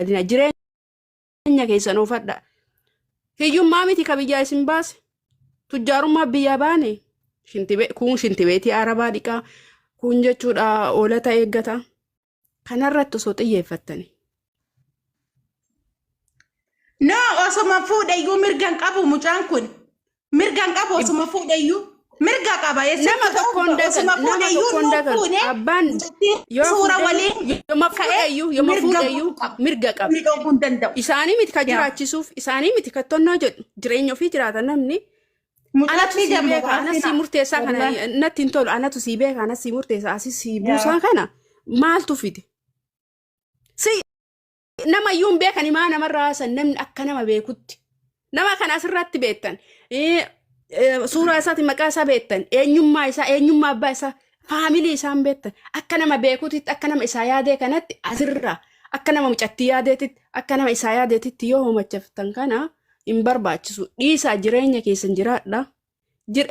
Yaadina jireenya keessan oofadha. Hiyyummaa miti ka biyyaa isin baase. Tujjaarummaa biyyaa baane. Kun shintibeetii arabaa dhiqaa. Kun jechuudha oolata eeggata. Kanarratti osoo xiyyeeffattani. No, osoma fuudheyyuu mirga hin qabu mucaan kun. Mirga hin qabu osoma fuudheyyuu. Mirga qaba. Nama tokkoon dagan, Osoma nama fuudheyyuu tokkoon nu dagan. fuune Abbaan mucattii yoo suura fuudheyyuu, waliin yooma ka'ee fuudheyyuu, yooma mirga fuudheyyuu guutuu qaba. mirga qaba. Inni dhorkuu hin danda'u. Isaanii miti ka Yaa. jiraachisuuf, isaanii miti ka tonnoo jedhu. Jireenya ofii jiraata namni. Anatu Mucattii sii damma beeka, anas sii baasina. murteessaa kana Wallahi. natti hin tolu, anatu sii beeka, anas sii murteessa, asis sii Yaa. buusaa kana maaltu fide? Si nama iyyuu hin beekani maa namarraa haasan namni akka nama beekutti. Nama kana asirratti beektan. Suuraa isaati maqaa isaa beektan. Eenyummaa isaa, eenyummaa abbaa isaa, faamilii isaan beektan. Akka nama beekutitti, akka nama isaa yaadee kanatti asirraa, akka nama mucattii yaadeetitti, akka nama isaa yaadeetitti yoo homachaftan kana hin barbaachisu. Dhiisaa jireenya keessan jiraadha.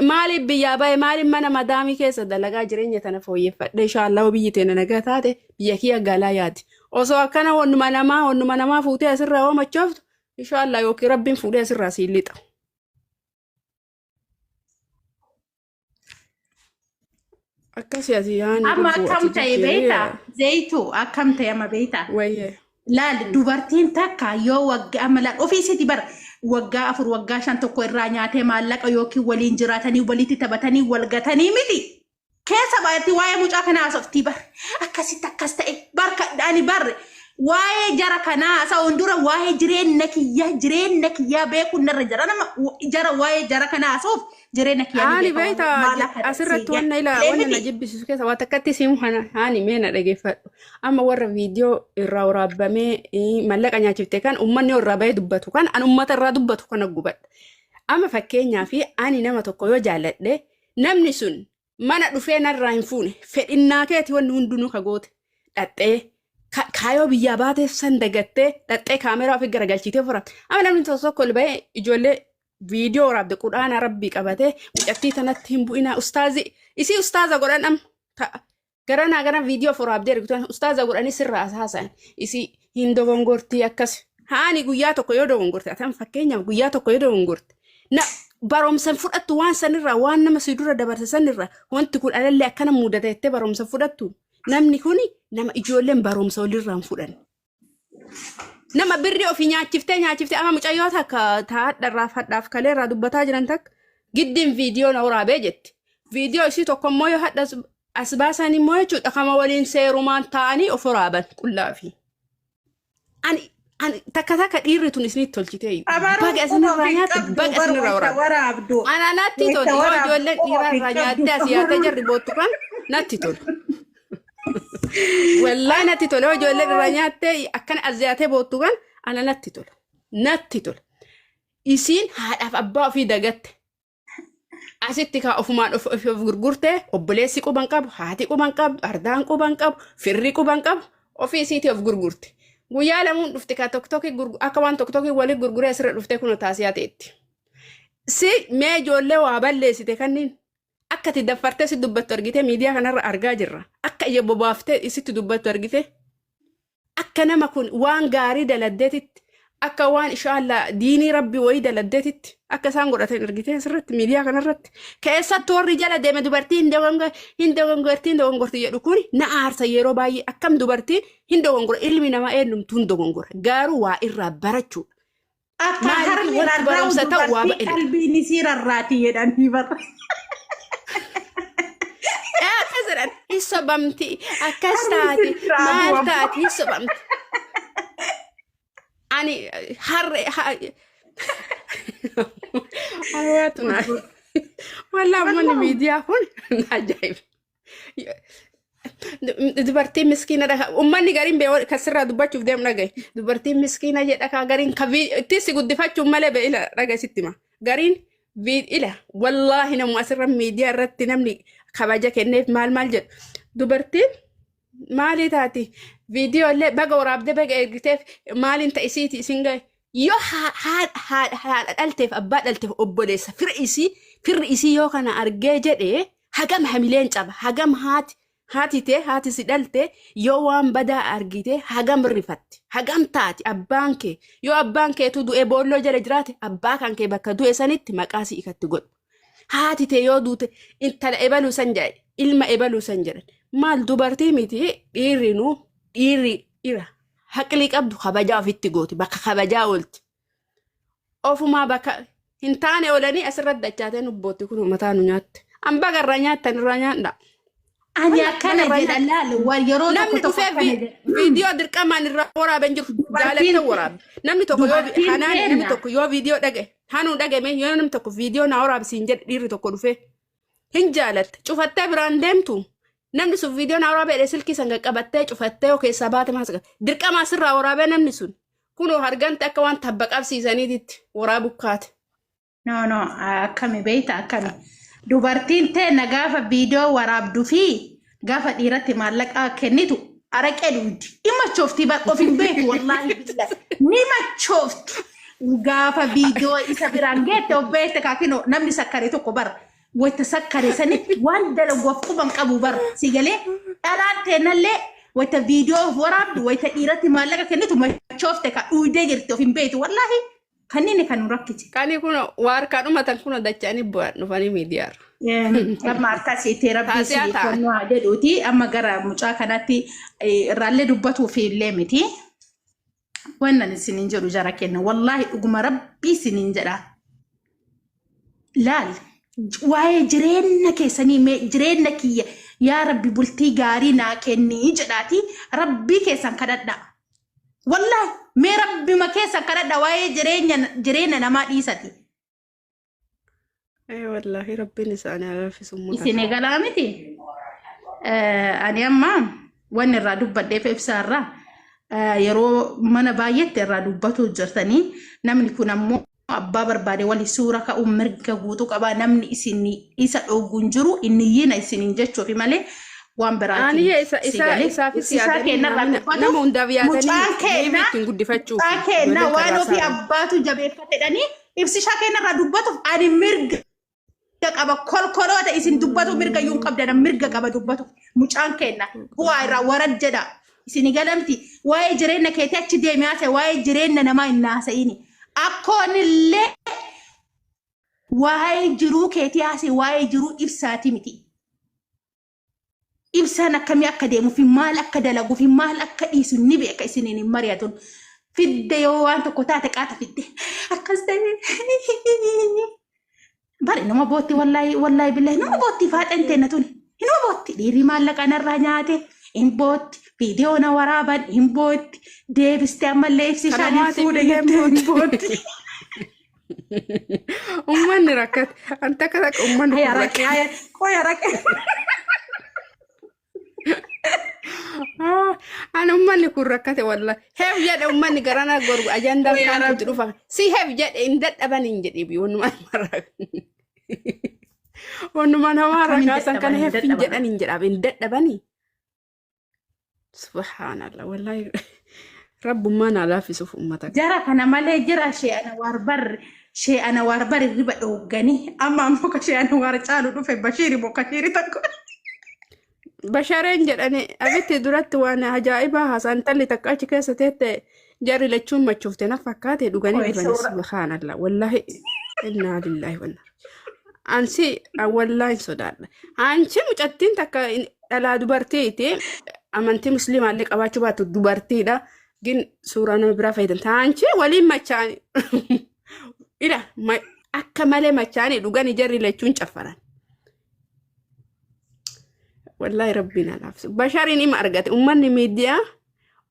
Maaliif biyyaa bahe maaliif mana madaamii keessa dalagaa jireenya tana fooyyeffadhe inshaallah biyyi teena nagaa taate biyya kiyya galaa yaadi. Osoo akkana wannuma namaa fuutee asirraa hoo machooftu inshaallah yookiin rabbiin fuudhee asirraa siin lixa. Akkasii ati yaani Amma lubbuu akkam ati ta'e jijjiiree beektaa? Zayituu akkam ta'e amma beektaa? wayyee. Laal dubartiin takka yoo waggaa amma laal ofii isiiti bara waggaa 4 waggaa 5 tokko irraa nyaatee maallaqa yookiin waliin jiraatanii walitti taphatanii wal gatanii miti. Keessa baay'atti waa'ee mucaa kanaa haasoftii bar akkasitti akkas ta'e barka ani barre waa'ee jara kanaa haasa'uun dura waa'ee jireenya kiyyaa beekuun narra jira nama jara waa'ee jara kanaa haasa'uuf jireenya kiyyaa ni Haani beeka beekta maal akka ta'e sii asirratti wanna ilaa galee wanna na miti. jibbisiisu keessa waa takkatti simu kana haani mee na dhageeffadhu. Amma warra viidiyoo irraa waraabamee mallaqa nyaachifte kan uummanni irraa bahee dubbatu kan an uummata irraa dubbatu kana gubadha. Amma fakkeenyaa fi ani nama tokko yoo jaalladhe namni sun mana dhufee narraa hin fuune fedhinnaa keeti wanni hundinuu ka goote dhaxxee kaayoo biyyaa baateef san dagattee dhaxxee kaameraa ofii garagalchiitee ofirraa. Amma namni tokko tokko ol bahee ijoollee viidiyoo waraabde quraana rabbii qabatee mucattii tanatti hin bu'inaa ustaazi isii ustaaza godhan amma garanaa gara viidiyoo of waraabdee ergitu ustaaza godhanii sirraa haasayan isii hin dogongortii akkas haani guyyaa tokko yoo dogongorte atan fakkeenyaaf guyyaa tokko yoo dogongorte na barumsa fudhattu waan sanirraa waan nama si dura dabarse sanirraa wanti kun alallee akkana mudate jettee barumsa fudhattu namni kuni nama ijoolleen barumsa walirraa hin fudhanne. Nama birri ofii nyaachiftee nyaachiftee amma mucayyoo takka taa'adharraaf hadhaaf kaleerraa dubbataa jiran takka giddiin viidiyoo na waraabee jetti. Viidiyoo isii tokko immoo yoo hadha as baasan immoo jechuudha kama waliin seerumaan taa'anii of waraaban qullaa fi. Ani takka takka dhiirri tun isinitti tolchitee Abaruun baga quba isinirraa of hin nyaatte qabdu baga bar isinirraa wayita waraabde. waraabdu. Ana natti Wayita tole yoo waraabdu ijoolleen quba of dhiiraa hin irraa qabdu. nyaattee as yaatee jarri boottu kan natti tola. Wallaahi natti tola. Yoo ijoolleen irraa nyaattee akkana as yaatee boottu kan ana natti tola. Natti tola. Isiin haadhaaf abbaa ofii dagatte. Asitti kaa ofumaan of of of gurgurte obboleessi quban qabu, haati quban qabu, ardaan quban qabu, firri quban qabu ofii isiitii of gurgurte. Guyyaa lamuun dhufte kaa tokko akka waan tokko tokko walii gurguree asirra dhufte kun taasiyaa ta'etti. Si mee ijoollee waa balleessite kanniin akka itti daffartee si dubbattu argite miidiyaa kanarra argaa jirra. Akka ija bobaaftee sitti dubbattu argite. Akka nama kun waan gaarii daladdeetitti akka waan inshaallaa diinii rabbi wayii daladdeetitti akka isaan godhatan argite asirratti miidiyaa kanarratti. Keessattuu warri jala deeme dubartii hin hin dogongorti hin dogongorti jedhu kun na aarsa yeroo baay'ee akkam dubartiin hin dogongora ilmi namaa eenyumtuu hin dogongora garuu waa irraa barachuudha. Akka Maaliif harmi wanti rarra'u barumsa ta'u waa dubartii ba'e. qalbiin isii rarraati jedhanii bara. Akkas jedhan hin sobamti akkas Harmi taati sirraa maal bu'a. taati hin sobamti. Ani harree harreetu na wallaa uummanni miidiyaa kun na ajaa'iba. Dubartiin miskiina dha. Uummanni gariin bee kan sirraa dubbachuuf deemu dhagaye. Dubartiin miskiina jedha kaa gariin ka ittiin si guddifachuun malee bee ila dhagaye sitti hima. Gariin ila wallaahi namuma asirra miidiyaa irratti namni kabaja kenneef maal maal jedhu. Dubartiin maalii taati viidiyoo illee baga waraabdee baga ergiteef maaliin ta'e isiiti isin gahe. Yoo haadha dhalteef abbaa dhalteef obboleessa fira isii firri isii yoo kana argee jedhee hagam hamileen caba hagam haati Haati tee, haati si dhalte yoo waan badaa argite hagam rifatte, hagam taati? Abbaan kee, yoo abbaan keetu du'e boolloo jala jiraate, abbaa kan kee bakka du'e sanitti maqaa si ikatti godhu. Haati tee yoo duute intala ebaluu san jedhe, ilma ebaluu san jedhan. Maal dubartii miti, dhiirri nu dhiirri dhira haqlii qabdu kabajaa ofitti gooti, bakka kabajaa oolti. Ofumaa bakka hin taane oolanii asirratti dachaatee nubbootti kun mataa nu nyaatte. An baga irraa nyaattan, irraa nyaadha. Ani Walla akkana baga irraa jedha nyaadha. laal wal yeroo tokko Namni tokko dhufee akkana jedha. Viidiyoo dirqamaan irraa waraaben jiru Dubartiin jaalattee waraabe. Namni tokko yoo dubartiin hanaan namni teenna tokko yoo viidiyoo dhage hanuu dhagame, yoo namni tokko viidiyoo naa waraabisiin jedhe, dhiirri tokko dhufee hin jaalatte cufattee biraan deemtu, namni sun viidiyoo naa waraabee jedhe, silkii san qaqqabattee cufattee yoo keessaa baate maas dirqamaa sirraa waraabee. Namni sun kunoo hargante akka waan tabba qabsiisaniititti waraabu kaate. No, no, akkami beeyta, akkami. Dubartiin teenna gaafa viidiyoo waraabdu fi gaafa dhiiratti maallaqa kennitu araqee dhugdi. Ni machoofti bar, of hin beeku, wallaahi billahi. Ni machoofti. Gaafa viidiyoo isa biraan geette of beekte kaakinoo namni sakkare tokko bar. Wayita sakkare sanitti waan dalagu of quban qabu bar. Si galee, dhalaan teennallee wayita viidiyoo of waraabdu, wayita dhiiratti maallaqa kennitu machoofte ka dhuydee jirti, of hin beektu, wallaahi. Kanneen kan nu rakkise. Kani kun waarkaa dhumatan kun dacha'anii bu'an dhufanii miidiyaarra. Amma akkasitti rabbii Taasiyaa si ta'an. kennuu haa jedhuuti. Amma gara mucaa kanatti irraallee dubbatuuf illee miti. Wannan isiniin jedhu jara kenna. Wallaahi dhuguma rabbii isiniin jedha. Laal, waa'ee jireenya keessanii, mee jireenya kiyya yaa rabbi bultii gaarii naa kennii jedhaati rabbii keessan kadhadhaa. Wallaahi mee rabbima keessan kadhadhaa, waa'ee jireenya namaa dhiisati. Wallaahi rabbiin isaanii haa laaffisu uummata Isin kana. eegalaa miti. Ani amma wanni irraa dubbadheef ibsaa irraa yeroo mana baay'eetti irraa dubbatu jirtanii, namni kun ammoo abbaa barbaade wali suura ka'uun mirga guutuu qabaa, namni isin isa dhoogu hin jiru, inni yina isiniin jechuufi malee waan biraatiin. Aniyya isa Si isa galee isaafis ibsisaa yaadanii kennarraa namni dubbatu nama hundaaf yaadanii mucaan miti deebii keenna ittiin guddifachuuf mucaa keenna ijoolleen waan karraa ofii saaran. abbaatu jabeeffatedhanii ibsishaa kennarraa dubbatuuf ani mirga qaba. Kolkoloota isin dubbatu mirga iyyuu hin qabdan, mirga qaba dubbatu mucaan keenna bu'aa irraa warad jedha. Isin galamti, waa'ee jireenya keetii achi deemi haasa'e, waa'ee jireenya namaa hin haasa'ini. Akkoonillee waa'ee jiruu keetii haasa'e, waa'ee jiruu ibsaati miti. Ibsaan akkamii akka deemuu fi maal akka dalaguu fi maal akka dhiisu ni beeka, isiniin hin mari'atun. Fidde yoo waan tokko taate qaata fidde akkas ta'e bari nama bootti, wallaahi wallaahi billahi nama bootti, faaxeen teenna tuni nama bootti, dhiirri maallaqa narraa nyaate hin bootti, viidiyoo na waraaban hin bootti, deebiste ammallee ibsishaan hin Kanamaatiif fuudhe illee jettee hin bootti. bootti. Uummanni rakkate. An takka takka uummanni Qoya kun raqee rakkate. qoya raqee. Ah, an uummanni kun rakkate walla. Heef jedhe uummanni garana gorgu ajandaan Qoya kaantutti rabbi. dhufa. Si heef jedhe hin dadhaban hin jedhe wannuma namarraa. Wannuma namarraa Akkamiin kaasan dadhaban kana hin heef hin dadhaban. jedhan hin jedhaaf hin dadhabanii. Subhaanallah, wallahi rabbummaan haa laaffisuuf uummata kana. Jara kana malee jira shee Anawaar barri shee Anawaar bari riba dhoogganii, amma ammoo ka shee Anawaar caalu dhufe Bashiiri moo Kashiiri tokko. Bashareen jedhani abitti duratti waan ajaa'ibaa haasaan, intalli takka achi keessa teette, jarri lachuun machoofte na fakkaate dhuganii Qoy dhufani. suura. Subhaanallah, wallahi innaa lillahi wanna ansi wallahi hin sodaadha. Anchi mucattiin takka dhalaa dubartiiti, amantii musliimaallee qabaachuu baattu dubartiidha, gin suuraa nama biraa fayyadamte, anchi waliin machaani ila akka malee machaanii dhuganii jarri lachuun caffaran. Wallahi rabbiin haa laaffisu. Bashariin ima argate ummanni miidiyaa,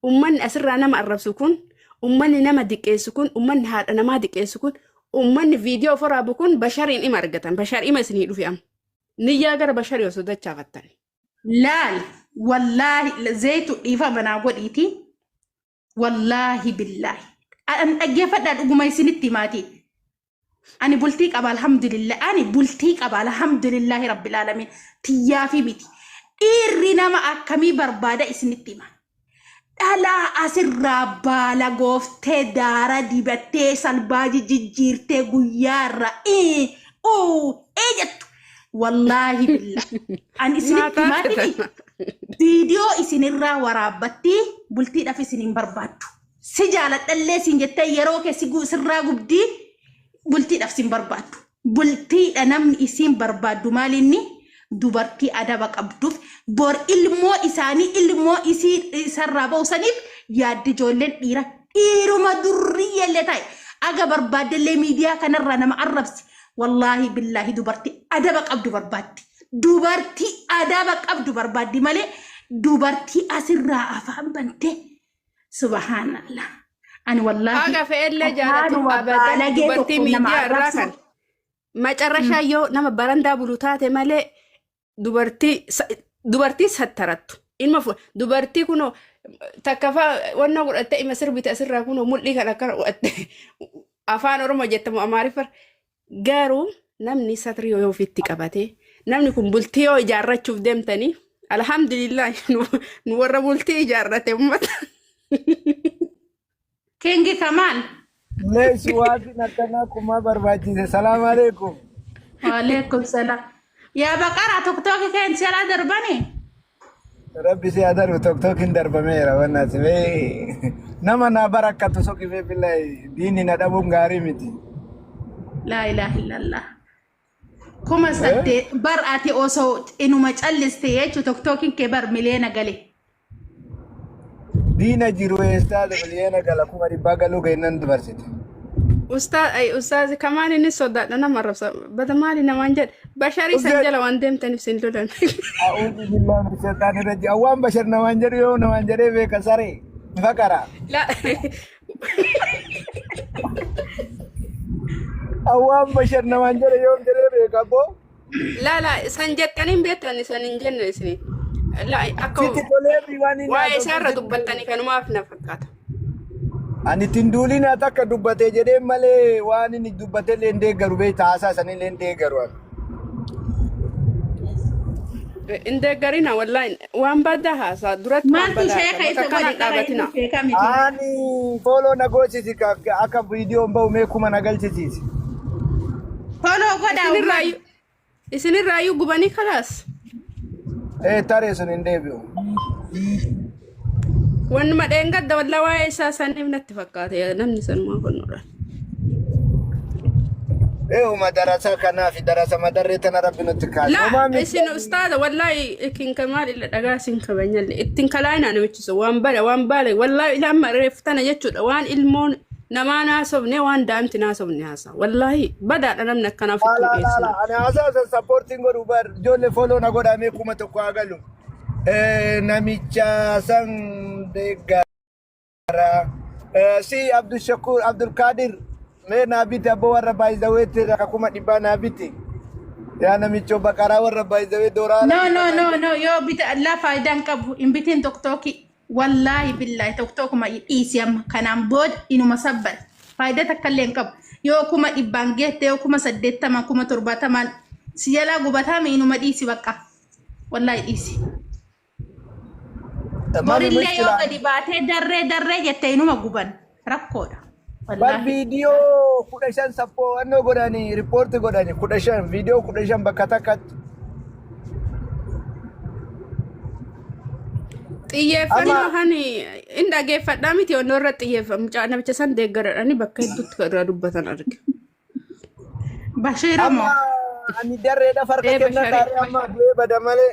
ummanni asirraa nama arrabsu kun, ummanni nama diqeessu kun, ummanni haadha namaa diqeessu kun, ummanni viidiyoo of waraabu kun bashariin ima argatan. Bashar ima isinii dhufe amma. Niyyaa gara basharii osoo dachaafattan. Laal, wallaahi zeetu dhiifama naa godhiiti. Wallaahi billaahi. An dhaggeeffadhaa, dhuguma isinitti himaati. Ani bultii qaba, alhamdulillah. Ani bultii qaba, alhamdulillahi rabbil alamin. Tiyyaafi miti. Dhiirri nama akkamii barbaada isinitti hima. Dhalaa asirraa baala gooftee, daara dibattee, salbaaji jijjiirtee, guyyaarra ii uu ee jettu. Wallaahi billaahi. Ani isinitti Maataa himaatini fedhan. viidiyoo isinirraa waraabbatti bultiidhaaf isin hin barbaaddu. Si jaaladhallee isin jettee yeroo kee sirraa gubdii bultiidhaaf sin barbaaddu. Bultiidha namni isin barbaaddu maalinni dubartii adaba qabduuf bor ilmoo isaanii ilmoo isii isarraa ba'u saniif yaaddi ijoolleen dhiira dhiiruma durriyyellee ta'e aga barbaaddellee miidiyaa kanarraa nama arrabsi. Wallaahi billaahi dubartii adaba qabdu barbaaddi. Dubartii adaba qabdu barbaaddi malee dubartii asirraa afaan bantee subhaanallah. Ani wallaahi Haga fe'ellee jaalatu afaanuma abadan baalagee dubartii tokko nama miidiyaa irraa arrabsu. kan macarrashaa yoo nama barandaa bulu taate malee dubartii sattarattu ilma dubartii kunoo takka faa wannoo godhatte ima sirbite asirraa kunoo mul'ii kan akkana godhatte afaan Oromoo jettamu Amaariffa garuu namni satrii yoo ofitti qabate namni kun bultii yoo ijaarrachuuf deemtanii alhamdulillah nu warra bultii ijaarrate ummata. Kingi Kamaal. Leessu waaqni akkanaa kumaa barbaachise. Salaam alaikum. Waalaikum salaam. Yaa baqara tokko keen shalaa darbani. Rabbi si haa darbu tokko hin darbameera wannaati. Mee nama naa barakkatu soqifee billahi diinni na dhabuun gaarii miti. Laa ilaaha illallah. 8000 bar ati osoo inuma calliste jechuu tokkokin kee bar miliyoona gale. Diina jiru eessaa miliyoona gala 100,000 galuu geennan dabarsite. Ustaaz kamaan inni sodaadha nama arrabsa. Bada maali namaan jedhe. Basharii san Ustaaz jala waan deemtaniif sin lolan. A'uudhu billahi min shaytaani rajim. Awwaan bashar namaan jedhu yoo namaan jedhee beeka saree. Faqara. La Awwaan bashar namaan jedhe yoo jedhee beeka boo. La la san jettanii hin beektan san hin jenne isin. La akka Sitti tolee waan inni waa'ee haasa'u isaarra sitti dubbattanii kanumaaf na fakkaata. Ani ittiin duulinaa takka dubbatee jedhee malee waan inni dubbatee illee hin deeggaru beekta haasaa isaanii illee hin deeggaru. Ani. Hin deeggarina wallaahi waan badaa haasaa duratti waan Maaltu badaa sheeka bakka isa akkanaan godhe qara inni dhaabatina. sheeka miti. Ani follow na goosisi akka viidiyoon bahu mee kuma na galchisiisi. Follow godhaa uummata. Isinirraayyuu isinirraayyuu gubanii kalaas. Ee taree sun hin deebi'u. Wannuma dheengadda wallaa waa'ee isaa saniif natti fakkaate namni sanumaa konnoodha. Ee uma darasa kanaaf darasa madarree tana rabbi nutti kaase. La Homaa miti. isin ustaaza wallahi kin kamaal illa dhagaa isin kabanyalle ittiin kalaayinaa namichisu waan bala waan baala wallahi ila amma reeftana jechuudha waan ilmoon namaa naasofne waan daa'imti naasofne haasa wallahi badaadha namni akkanaa ofitti Laala hin laala dhiyeessina. ani haasaa san supportiin godhu bar ijoollee follow na godhamee 1000 haa galu. Namicha san deeggara. Si Abdul Shakur Abdul Kadir mee naa biti abboo warra baay'izaweetti irraa 100,000 naa biti. Yaa namichoo baqaraa warra baay'izawee dooraara No no no no yoo bita Allah faayidaa hin qabu hin bitin tokkoki. Wallaahi billaahi tokkokuma dhiisi amma kanaan booda inuma sabban faayidaa takka illee hin qabu. Yoo 100,000 geette yoo 80,000 70,000 si jalaa gubataame inuma dhiisi bakka. Wallaahi dhiisi. Mami Borillee yoo mushkila. gadi baatee darree darree jette inuma guban rakkoodha. Bar Wallaahi. viidiyoo 15 sappoowwannoo godhanii riippoorti godhanii 15 viidiyoo 15 bakka takkatti. Xiyyeeffannoo Amma hani hin dhageeffadhaa miti onnoo irra xiyyeeffamu namicha san deeggaradhani bakka hedduutti kan irraa dubbatan arge. Bashiiroo amma moo? ani darreedhaaf harka Ee kenna basharii. taaree amma du'ee bada malee.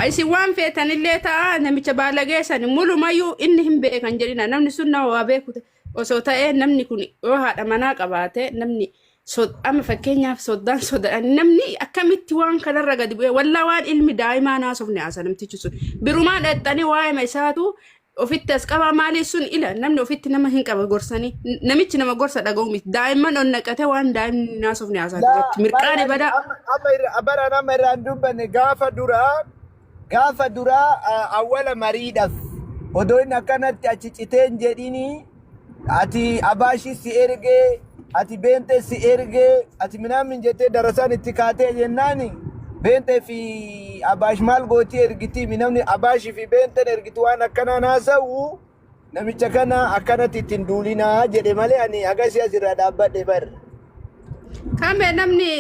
Isin waan feetanillee ta'a namicha baalagee san mulumayyuu inni hin beekan jedhina namni sun nama waa beeku osoo ta'ee namni kun yoo haadha manaa qabaate namni amma fakkeenyaaf soddaan sodaadhaan namni akkamitti waan kanarra gadi bu'ee wallaa waan ilmi daa'imaa naasofne haasa namtichi sun birumaa dhaqxanii waa'ee isaatu ofitti as qabaa maalii sun ila namni ofitti nama hin qaba gorsanii namichi nama gorsa dhaga'u miti daa'imman ol naqate waan daa'imni naasofne haasaa Laa duratti mirqaane bara badaa. amma amma irra baraan amma irraan dubbanne gaafa duraa awwala mariidhaaf odoo inni akkanatti achi citee hin jedhini ati abaashii si ergee ati beentee si ergee ati minaamin jettee darasaan itti kaatee jennaani beentee fi abaash maal gootii ergitii namni abaashii fi beenteen ergitu waan akkanaan haasa'u namicha kana akkanatti ittiin duulinaa jedhe malee ani agasii asirraa dhaabbadhe bar. Kame namni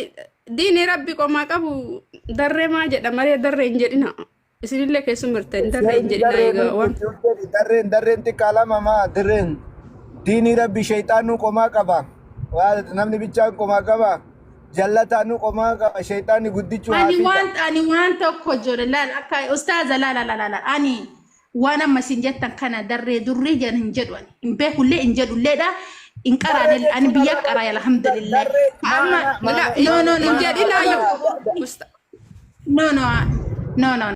diinii rabbi qomaa qabu darree maa jedha malee darree hin jedhina. Isinillee keessumirtan darree hin jedhina egaa waan. Darreen darreen xiqqaa lama maa dirreen diinii rabbi shayxaanuu qomaa qaba. Waa namni bichaan qomaa qaba. Jallataanuu qomaa qaba. Shayxaanni guddichuu Ani haafiidha. waan ani waan tokko jedhe laal akka ustaaza laala laala laala ani waan amma isin jettan kana darree durrii jedhan hin jedhu ani hin beekullee hin jedhulleedha hin Darree qaraane ani jechuun biyya arraba qaraa alhamdulillah darree amma maana La maana no no no hin no jedhina amma yoo. no no no no.